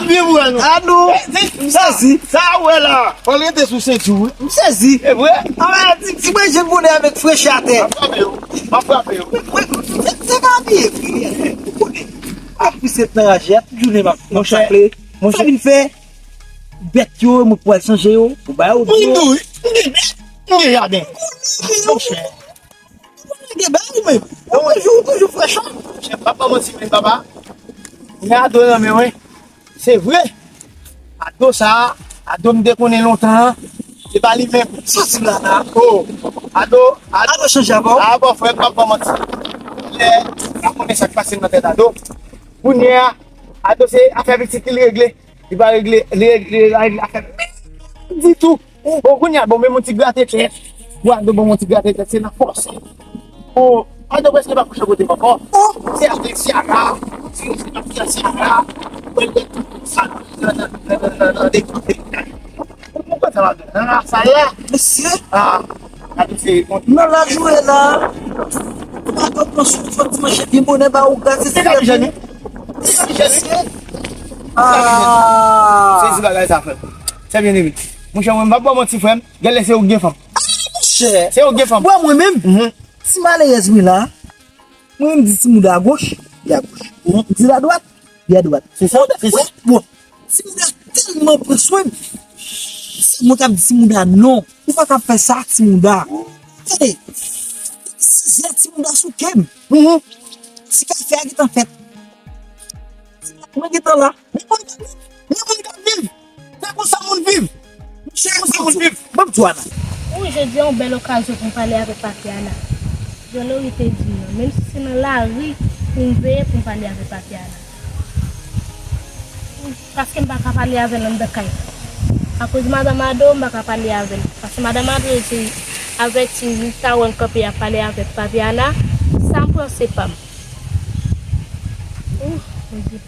byen pou wè non. Anou, m sezi. Sa a wè la. Fò l rete sou senti w wi. M sezi. E vre? Anmè, ti, ti manje bonè avèk frechè atè. M ap frape w. M ap frape w. Mwen, mwen, se, se ka byen vre. Ou konnen. Ap pise nan raje a, tout jounen m ap, m ap chaple. Monchè, sa vin fè? Bèt yo, mwen pral chanje yo. Ou ba yo dlo. Mwen tou, m gen bèt, m gen jaden. Monchè. Ou pa lage bay ou menm. Ou toujou, ou toujou frechè. Monchè, m p ap ba w manti menm, papa. Gen ado nan men mwen. Se vre. Ado sa a, ado m te konnen lontan an, se pa li menm. Sa w di m la la? Oh, ado, ado. Ado chanje avè w? Ah, bon, frè, m p ap ba w manti. Lè, m pa konnen sa k pase m nan tèt ado. Kounye a, Ado se afè pitit li regle. Li pa regle, li regle, li regle afè ditou. Bon, kounye a, bon, men yon ti grate tèt. Bon, Ado, bon, yon ti grate tèt, se nan fòs. Bon, Ado prèske pa kouche kote m ankò. Se avèk Ciara, se, se avèk Ciara. Bon, mwen kontan la, nan la sal la. Mesye. Ah, Ado se, bon. Nan la jounen la. Ou pa konprann sou fòt ti manchèt byen bonè ba ou gaz. Se ka jèn. Se ka jèn. Ah. Se ti bagay sa, frè. Se byen eme. Monchè, mwen, m pa ba w manti, frè m. Genlè se ou k gen fanm. Ah, monchè. Se ou k gen fanm. Wè mwen menm. Mhm. Ti malerèz mwen la. Mwen menm di ti mouda agoch, li agoch. Mhm. Di l adwat, li adwat. Se sa, se sa. Bon, ti mouda tèlman pran swen m. Se mwen k ap di ti mouda non. Ou pa ka fè sa, ti mouda. Tande. Sizè ti mouda sou kè m. Mhm. Ti kafe a gentan fèt. Mwen gentan la. Men moun k ap viv. Men moun k ap viv. Se konsa moun viv. Monchè, se konsa moun viv. Ban m di w, Ana. Wi, jodi a yon bèl okazyon pou m pale avèk Papi Ana. Jan Lori te di m nan, menm si se nan lari pou m veye pou m pale avèk Papi Ana. Paske m pa ka pale avè l anndan kay. Akoz madanm Ado, m pa ka pale avè l. Paske madanm Ado te avèti m, li ta wè m kanpe ap pale avèk Papi Ana, sa m pran se pa m. Ooh, Bondye.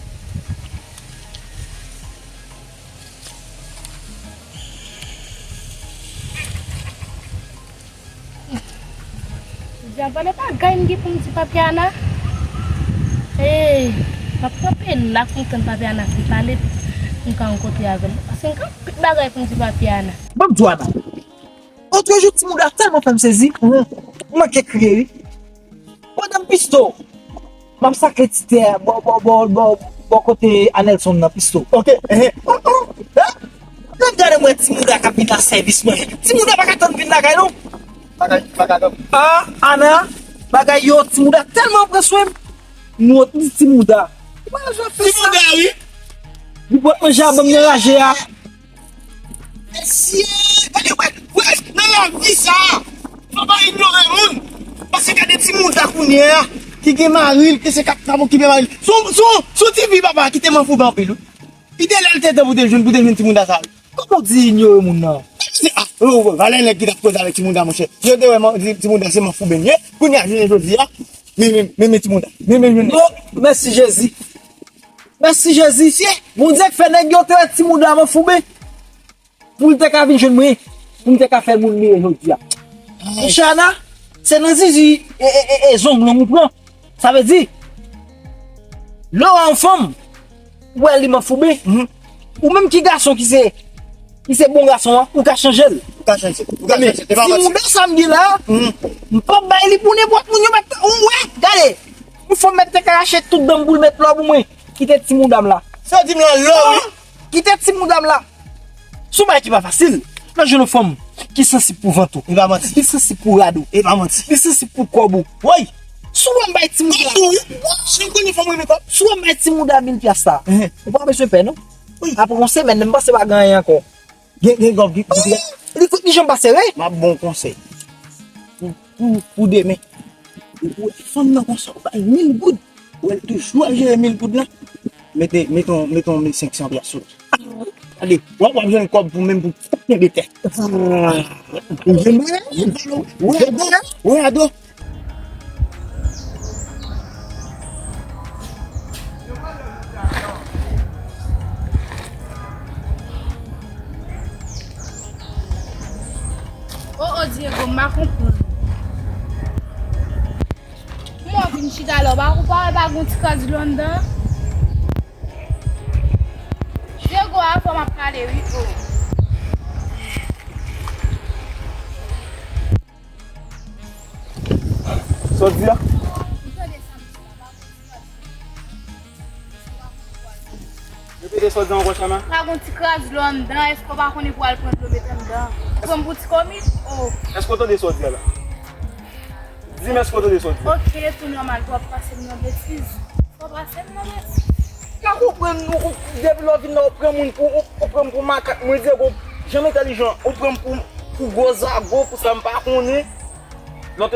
Dja vale bagay m gen pou m di Papi Ana. Hey, m ap kanpe la pou m tann Papi Ana fin pale, pou m ka rankontre avè l. Paske m gen anpil bagay pou m di Papi Ana. Ban m di w, Ana. Otrejou, ti mouda tèlman fè m sezi, m manke kriye, wi. Pandan m pisto, m ap sakle ti tè a bò, bò, bò, bò, bò kote Anelson nan pisto. Ok, ehe. Lè m gade m wè ti mouda k ap vin nan sèvis mwen. Ti mouda pa ka tann vin lakay nou. Pa ka, pa ka tann. Ah, Ana, bagay yo, ti mouda tèlman pran swen m. M wont di ti mouda. Ou pa bezwen fè sa. Ti mouda, wi. Li pot manje a ban m nan raje a. Mesye, gade, wè, wè, nan lavi sa, fò pa inyore moun. Paske gade ti mouda kounye a, ki gen mari l, ki se k ap, k ap okipe mari l. Sou, sou, sou ti fi papa, kite manfouben anpil, wi. Kite lè l te tan pou te jwenn, pou te jwenn ti mouda sa, wi. Kòman w di inyore moun nan? Se, ah, oh, oh, valè nèg ki t ap koze avèk ti mouda, monchè. Yo te wè man-, ti, ti mouda se manfouben l ye. Kounye a, jounen jodi a, men, men, men, men ti mouda. Men, men, men. Oh, mèsi Jezi. Mèsi Jezi. Bondye k fè nèg yo te wè ti mouda manfouben. Pou l te ka vin jwenn mwen, pou m te ka fè moun li ye jodi a. Monchè Ana, se nan zizi e, e, e, e zong long ou pran. Sa vle di, lè w wè yon fanm, ou wè li manfouben, ou menm ki gason ki se, ki se bon gason an, ou ka chanje l. Ou ka chanje, ou ka chanje. Se pa manti. Ti mouda sa m gen la, m p ap bay li pou nenpòt moun yo mèt, ou wè, gade, yon fanm mèt te ka rache tout dan m pou l mèt lò pou mwen. Kite ti mouda m la. Sa w di m lan lò, wi. Kite ti mouda m la. Se yon bagay ki pa fasil. Lè w jwenn yon fanm ki sansib pou vant ou. E pa manti. Li sansib pou rad ou. E pa manti. Li sansib pou kòb ou. Woy! Si w wè m bay ti mouda. Kòb tou, wi. Si w konnen fanm renmen kòb. Si w wè m bay ti mouda mil pyas sa. Ou pa bezwen pè, non. Wi. Apre yon semèn, m panse pa gen anyen ankò. Gen, gen kòb ki, ki, ki. Li kout li janm pa sere. M ap ba w konsèy. Pou, pou, pou demen. Ou wè fanm nan konsa, ou bay mil goud. Ou wè l toujou ap jere mil goud la. Mete, mete yon, mete yon mil senk san pyas sou li. Gade, w ap, w ap jwenn kòb pou menm pou kenbe tèt. Ou jwenn bagay? Ou jwenn bagay? Ou jwenn bagay? Ou jwenn bagay? O, o, Diego, m pa konprann. Kouman w vin chita la, w pa, w pa wè pa gon ti kras dlo anndan? Diego, avè w m ap pale, wi, o. Sa w di a? Repete sa w di ankò, Chana. Pa gon ti kras dlo anndan, èske w pa konnen pou al pran dlo met anndan? Ou pran m pou ti kòmik? O. Èske w tande sa w di a la? Di m, èske w tande sa w di a? Ok, tou nòmal pou w ap pase m nan betiz. Fò pase m nan betiz. M pa konprann, ou, ou, depi lè w vin la, ou pran moun pou, ou, ou pran m pou makak. Mwen, Diego, jan m entèlijan, ou pran m pou, pou gwo zago, pou sa m pa konnen. Lòt,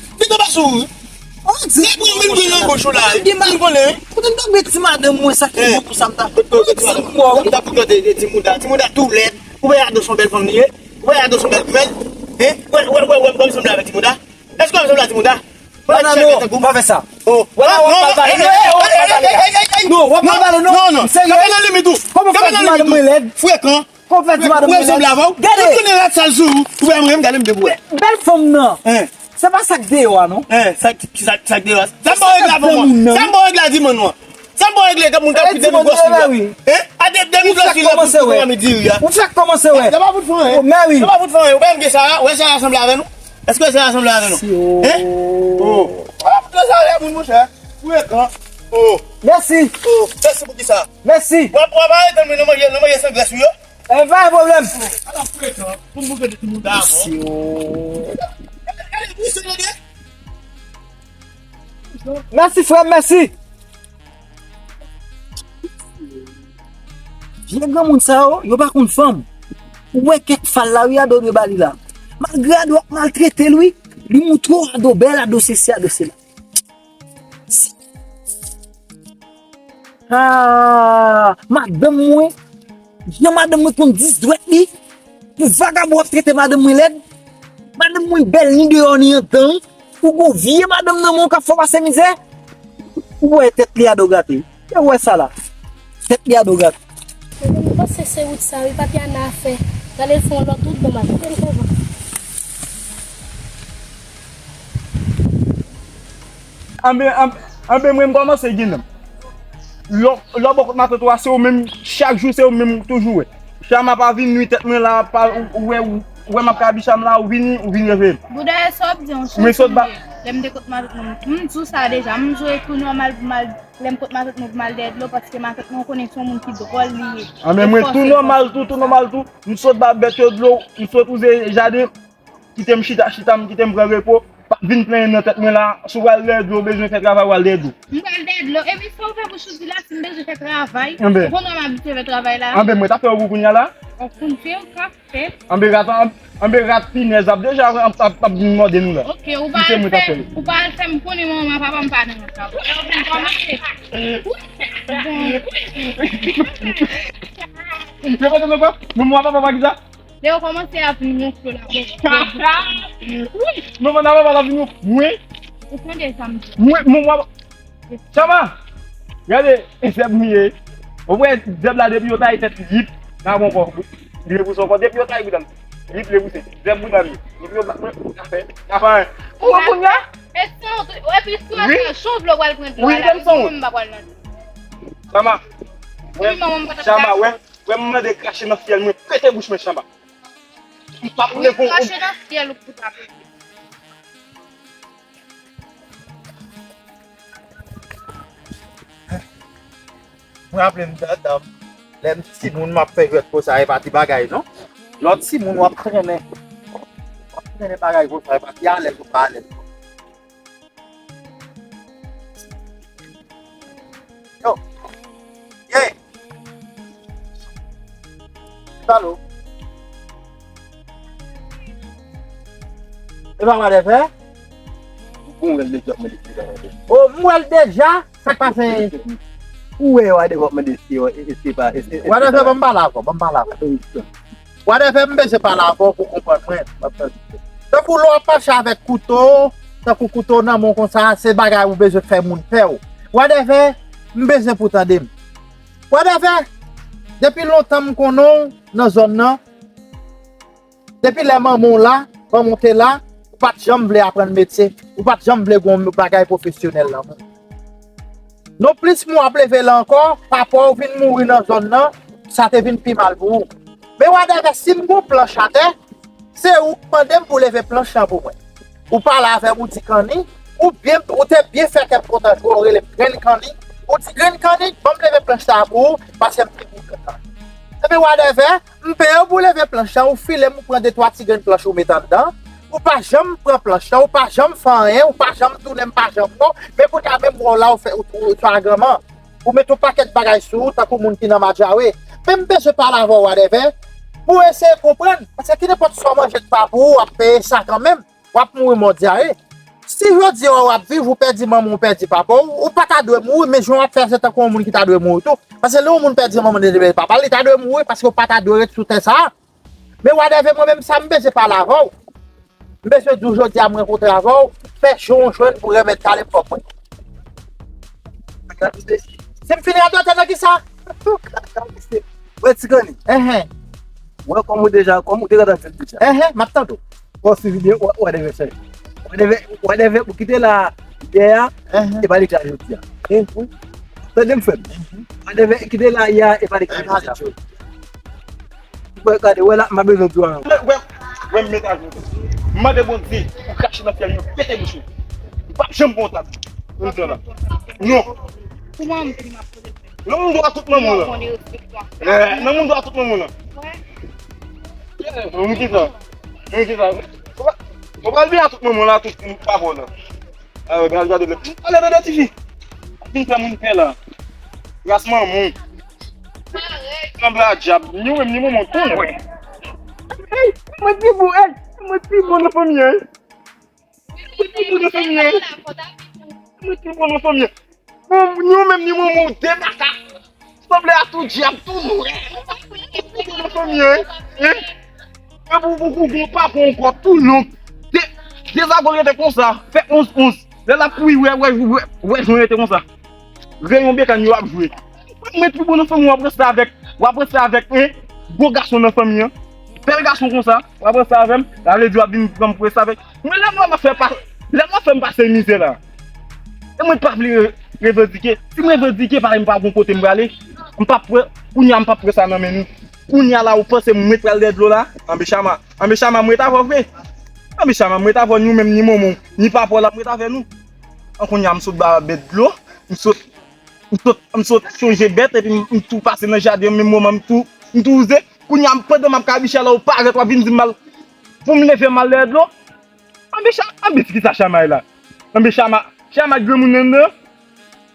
Vin anba sou ou. Ou di. Lè pou vin pran nan bouch ou la. Ou di mal. Ou konnen, wi. Ou te tande ti madanm mwen sa ki bon pou sa m ta fè. Ou te tande ti madanm mwen. Ou ta pou tande ti mouda. Ti mouda tou lèd. Ou wè Ado se yon bèl fanm li ye. Ou wè Ado se yon bèl granmèt. Hein? Ou wè, ou wè, ou wè, ou wè, ou wè m sanble avèk ti mouda? Èske w sanble a ti mouda? Wè, non, non, pa fè sa. Oh, wè, non, non, pa pale, non, pa pale. Non, wè, pa pale, non. Non, non. M serye. Kanpe nan limit ou. Kòman fè di madanm mwen lèd? Frekan. Kòman fè di madanm mwen lèd? Gade. Ou konnen rad sal sou ou. Ou wè mwen, gade m de pou wè. Bèl fanm nan. Hein. Se pa sa k deyò a, non. Hein, sa k, sa, sa k deyò a. Sa m ba w regle avè mwen. Sa m ba w regle a di mwen non. Sa m ba w regle, moun k ap kite m gòs li a. Hein? A de, de mi gòs li la pou, pou mami diri a. Ou fèk kòmanse wè. Yo pa fout fè anyen. Oh, mèwi. Yo pa fout fè anyen. Ou pa menm gen Sara? Wè Sara sanble avè nou? Èske Sara sanble avè nou? Hein? Oh. Ou pa fout fè sa, moun monchè. Ou ekran. Oh. Mèsi. Oh, mèsi pou kisa? Mèsi. W ap, w ap arete mwen nan manje, nan manje san grès ou yo? E pa gen pwoblèm. Ala frekan, pou m bouke de ti mouda. Mèsi, oh. Gade, gade, gade, gade. Mèsi, frè m, mèsi. Vye granmoun sa yo, yo pa konn fanm. Ou wè kèk fal la, wi, Ado dwe ba li la. Malgre Ado ap maltrete l, wi, li moutre w Ado bèl, Ado sesi, Ado sela. Ah, madanm mwen, jan madanm mwen konn dis dwèt li, pou vagabon ap trete madanm mwen lèd, madanm mwen bèl ni deyò ni anndan, ou gon vye madanm nan men w k ap fè w pase mizè, ou wè tèt li Ado gate, ou wè sa la, tèt li Ado gate. Mwen panse se wout sa wi, pa t gen afè. Gade l fè yon lòt wout, bon, m ap kite l konsa. Anben, anben, anben, mwen, m kòmanse gen nanm. Lò, lò bò kot matant ou a, se ou menm, chak jou se ou menm toujou wè. Chama pa vin nwi tèt mwen la, pa, ou, ou wè, ou, ou wè m ap kabicha m la, ou vini, ou vin reveye m. Bouda, e sa w ap di, yon chanson. Lè m te kot matant mwen, m di w sa deja, m jwe tou nòmal pou m al Lè m kot matant mwen pou m al dèyè dlo, paske matant mwen, ou konnen se yon moun ki dwòl li ye. Anben, mwen tou nòmal tou, tou nòmal tou. M sot ba bèt yo dlo, m sot wouze jaden, kite m chita, chita, m kite m pran repo, pa vin plenyen m nan tèt mwen la, si w al dèyè dlo, ou bezwen fè travay, w al dèyè dlo. M pral dèyè dlo, epi sa w fè pou chouti la, si m bezwen fè travay, ou konn wè m abitye fè travay la. Anben, mwen ta fè w pou kounya la. Ou konn fè w ka. Anbe rat, an-, anbe rat finèz ap deja ap, ap, ap vin mòde nou la. Ok, ou pa al fè, ou pa al fè m konnen manman papa m pa nan rans la. Ou vin kòmanse. Bon. Se pa tande ankò? Manman papa pa ki sa? Lè yo kòmanse ap vin wonfle la, bon. Manman papa la vin wonfle. Mwen. Ou tande sa m di? Mwen, manman Chama! Gade, e zèb m ye. Ou wè, zèb la depi yo taye tèt li, yip, nan bon kò. Li repouse ankò. Depi yo taye bouda m, yip repouse. Zèb bouda m ye. Depi yo ba mwen, afè, afè. Ou wè kounye a? E san, epi si w ap fè chonj lè w pral pran dlo a la, epi mwen m pa pral nan. Chama, wè, Chama, wè, wè m mande krache nan fyèl mwen, pete bouch mwen, Chama. M p ap leve yon. Krache nan syèl ou pou tape. Mwen raple m, dan, dan, lè m timoun, m ap fè jwèt konsa, e pa ti bagay, non. Lè w timoun, w ap trennen. W ap trennen bagay konsa, e pa ti alèz ou pa alèz. Yo. Ye. Alo. E pa whatever? Bon, wè l deja, mwen deja. O, m wè l deja. Sa k pase? Ou wè, whatever, mwen deja, e, e, se pa, e, e, e, whatever, ban m pale avè w, ban m pale avè w. Whatever, m bezwen pale avè w pou w konprann mwen. Tankou lè w ap mache avèk kouto, tankou kouto nan men w konsa, se bagay ou bezwen fè moun pè w. Whatever, m bezwen pou w tande m. Whatever, depi lontan m konnen w nan zòn nan. Depi lè manman w la, manman w te la, ou pa t janm vle aprann metye, ou pa t janm vle gen yon bagay pwofesyonèl nan men w. Non plis mwen ap leve la ankò, papa w vin mouri nan zòn nan, sa te vin pi mal pou ou. Men whatever, si m gon planch atè, se ou k mande m pou leve planch lan pou mwen. Ou pale avè m, ou di kanni, ou byen, ou te byen fè kè m kontan jwe, ou rele m grenn kanni, ou di grenn kanni, ban m leve planch sa a pou ou, paske m te byen kontan. Epi whatever, m peye w pou leve planch lan, ou file m, ou pran de twa ti grenn planch ou met anndan. Ou pa janm pran planch lan, ou pa janm fè anyen, ou pa janm tounen, m pa janm wè w. Men kounye a menm wè w la, ou fè, ou, ou, ou fè agranman. Ou met yon pakèt bagay sou ou, tankou moun ki nan madjawe. Men m bezwen pale avè w, whatever, pou w eseye konprann. Paske ki nenpòt sa w manje ki pa pou ou, w ap peye sa kanmenm. W ap mouri mò dyaye. Si jodi a w ap viv, ou pèdi manman w, ou pèdi papa w, ou pa ta dwe mouri, men jan w ap fè se tankou yon moun ki ta dwe mouri tou. Paske lè yon moun pèdi manman l, pèdi papa l, li ta dwe mouri, paske w pa ta dwe ret sou tè sa a. Men whatever, mwen menm sa m bezwen pale avè w. M bezwen di w jodi a m rankontre avè w, fè jan w jwenn pou remèt kale kòb mwen. Si m fini radote nan kisa? Wè ti kanni. Enhen. Wè kòm ou deja, kòm ou te gentan di l deja. Enhen, m ap tande w. Bon, si videyo, wè, wè deve fè. Wè deve, wè deve, ou kite la yè a, e pa li ka jodi a. Tande m frè m. Wè deve, kite la yè a, e pa li ka jodi a. Wè, gade, wè la, m pa bezwen di w anyen. Wè, wè, wè, m met ajoute. M mande Bondye pou krache nan fyèl yo, pete bouch ou. M p ap janm pran w tab. Ou tande la? Non. Kouman m di m ap poze frè m? Nan moun dwa tout nan moun nan. Nan moun dwa tout nan moun nan. Mwen ki sa? Mwen ki sa? Ou pral vin a tout nan moun la, tout moun pa bon nan. Gade, gade, gade, tifi. Vin fè moun pè la. Ras manman. Sanble a dyab. Ni ou menm, ni manman w tou, non. Mwen pi bon, ey. Mwen pi bon nan fanmi an, ey. Mwen pi bon nan fanmi an, ey. Mwen pi bon nan fanmi an. Bon, ni ou menm, ni manman w, de makak. Sanble a tou dyab, tou nwè. Mwen pi bon nan fanmi an, ey. Ey. Epi ou, ou, ou, ou pa pran yon kòb tou long. De, dezabone rete konsa. Fè onz onz. Lè l ap kouri, wè, wè, wè, wè, jan rete konsa. Reyon bekàn yo ap jwe. Mwen pi bon nan fanmi, w ap reste avèk, w ap reste avèk, en, gwo gason nan fanmi an. Bèl gason konsa, w ap reste avè m. Sa vle di w ap vin pran m pou reste avèk. Mwen lè m wè m ap fè pa, lè m ap fè m pase mizè la. E mwen pa vle re-, revandike. Si m revandike, pa m pa gon kote m prale. M p ap pran, kounye a m p ap pran sa nan men nou. Kounye a la, ou panse mwen pral dèyè dlo la? Anbe Chama. Anbe Chama, mwen t avè w vre. Anbe Chama, mwen t avè w, ni ou menm, ni manman w, ni papa w la, mwen t avè nou. An kounye a, m sot ba bèt dlo, m sot, m sot, m sot chonje bèt, epi m, m tou pase nan jaden an, menm moman, m tou, m tou wouze. Kounye a, m, pandan m ap kabiche la, ou parèt, w ap vin di m mal, pou m leve m al dèyè dlo. Anbe Cha-, anbe ki sa Chama ye la? Anbe Chama, Chama granmoun anndan.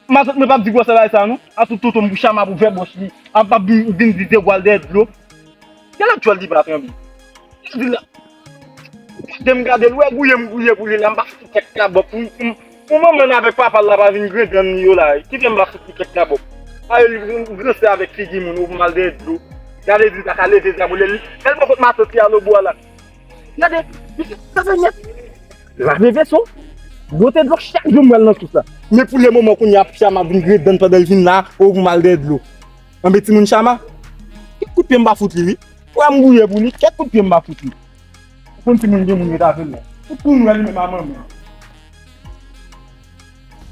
Matant mwen p ap di gwosè bagay sa non. A tout tonton m pou Chama pou vè bòch li. A p ap vin, vin di se gwal dèyè dlo. Gade lòt djòl li pa tranble. Li di la. Gade m gade l, wè gouye m gouye pou li la, m pa fout li kèk kabòp. Pou, pou, pou manman l avèk papa l la pa vin grenn dan li yo la. Kite m pa fout li kèk kabòp. A yo li gran sè avèk figi moun ou pou m al dèyè dlo. Gade di l pa ka leve zam ou lè l, lè l bò kot matant li a lòbò a la. Gade, misye, sa fè nèt. Lave veso. Bwote dlo chak jou m wè l nan sous la. Men pou le moman kounye a Chama vin grenn dan pandan l vin la, ou pou m al dèyè dlo. Anbe timoun Chama. Kèk kout pye m pa fout li wi. Wè m gouye pou li, kèk kout pye m pa fout li. Ou konn timoun gen moun yo t avè l la. Tout moun wè li menm a manman.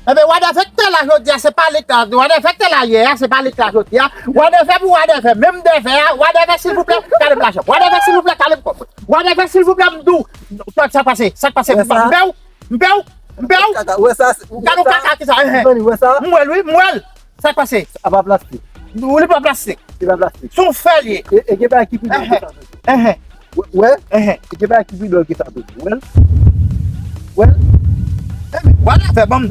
Enben, whatever k te la jodi a, se pa li k la, whatever k te la yè a, se pa li k la jodi a. Whatever pou whatever, menm dèvè a, whatever silvouplè, kale m lajan. Whatever silvouplè, kale m kòb. Whatever silvouplè, m di w. Sa k pase? Sa k pase? M pè w? M pè w? M pè w? Kaka, wè sa, gade w kaka ki sa, enhen. M wè l wi, m wè l. Sa k pase? A pa plastik. Ou li pa plastik. Li pa plastik. Se yon fè l ye. E, e gen bagay ki pi dòl ki sa tou. Enhen. Wè, wè. Enhen. E gen bagay ki pi dòl ki sa tou. Wè l. Wè l. Enben, whatever, ban m.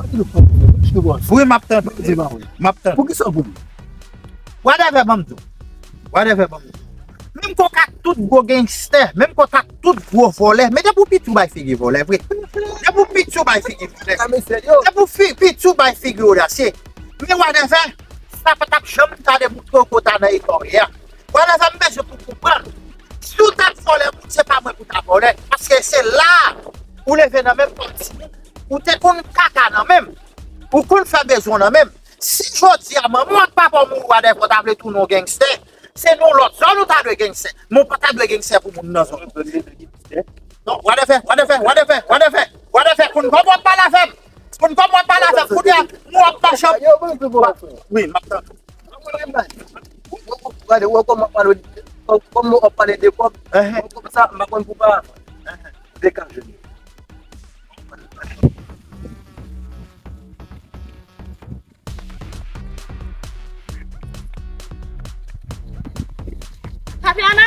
Wi, m ap tande. M ap tande. Pou ki sa w pou m? Whatever, ban m di w. Whatever, ban m di w. Menm ke w ka tout gwo genstè, menm ke w ka tout gwo vòlè, men depi w piti w bay figi vòlè vre. Depi w piti w bay figi vòlè. Depi w fi- piti w bay figi odasye. Men wadèvè, sa pa t ap janm ta demoutre w ke w ta nan eta w ye a. Wadèvè, m bezwen pou w konprann. Si w t ap vòlè moun, se pa mwen pou w ta vòlè. Paske se la ou leve nan men m kòm timoun. Ou te konn kaka nan men m. Ou konn fè bezwen w nan men m. Si jodi a manman w ak papa w mouri, wadèvè, w ta vle tounen yon genstè, se nan yon lòt zòn ou ta dwe genstè. Men w pa ta dwe genstè pou moun nan zòn. Non, wadèvè, wadèvè, wadèvè, wadèvè, wadèvè, konn kòman w ap pale avè m. Konn kòman w ap pale avè m. Kounye a, mwen w ap mache. Wi, m ap tann. Gade, wè kòman w ap pale, kòman w ap pale de kòb. Kòm sa, m pa konn pou pa dekaje. Fabiana!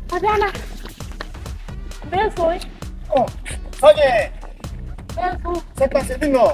Fabiana! Bezwen. Oh, sa gen? Bezwen. Sa k pase? Vin non.